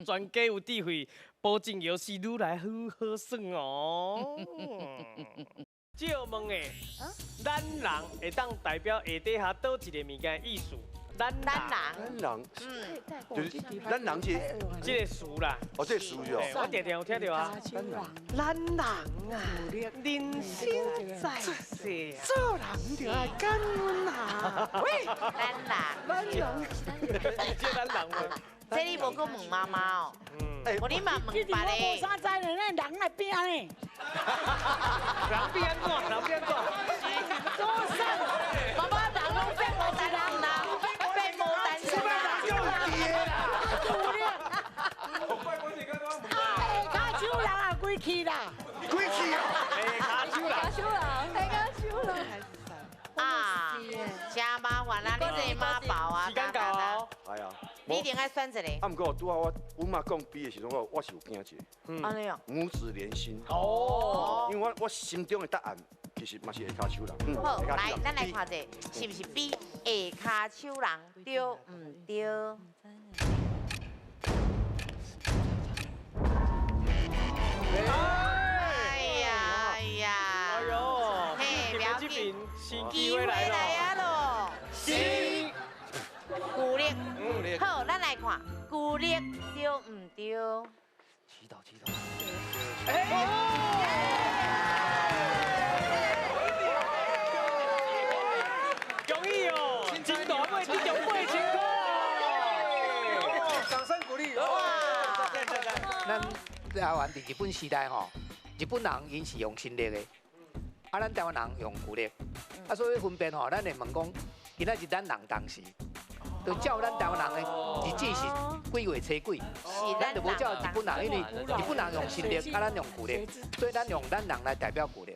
全家有智慧，保證遊戲愈來愈好耍哦。借問的，咱人會當代表下底下佗一个物件意思？咱咱人，人，咱人，就是咱人是這個詞啦。哦，這個詞哦。我常常有聽著啊。咱人啊，人生在世啊，做人就愛感恩啊。喂，咱人，咱人，這咱人嗎？這你無閣問媽媽哦。無你嘛問別我無个。啥知呢，咱人來變按呢？人變按怎？人變按怎？做啥？媽媽人攏變無單身啦，變無單身啦。啊，下跤手人也歸去啦。歸去啊！下跤手人，手人，下跤手人。啊，真麻煩啊！你這個媽寶啊，時間到哦。係啊。你一定愛選一个。啊，毋過拄仔我阮媽講 B 的時陣，我是有驚一个。按呢哦。母子連心。哦。因為我心中的答案其實嘛是下跤手人。好，來，咱來看者，是毋是 B 下跤手人對毋對？哎呀哎呀！哎呦，嘿，不要緊，機會來啊咯！是。舊曆，好，咱來看舊曆對毋對？祈禱祈禱。恭喜哦！真大尾，得獎8000塊。掌聲鼓勵！哇！咱台灣佇日本時代吼，日本人𪜶是用新曆的，啊，咱台灣人用舊曆，啊，所以分辨吼，咱會問講，今仔日咱人當時。就照咱台灣人的日子是幾月初幾，咱就無照日本人，因為日本人用新曆，啊咱用舊曆，所以咱用咱人來代表舊曆。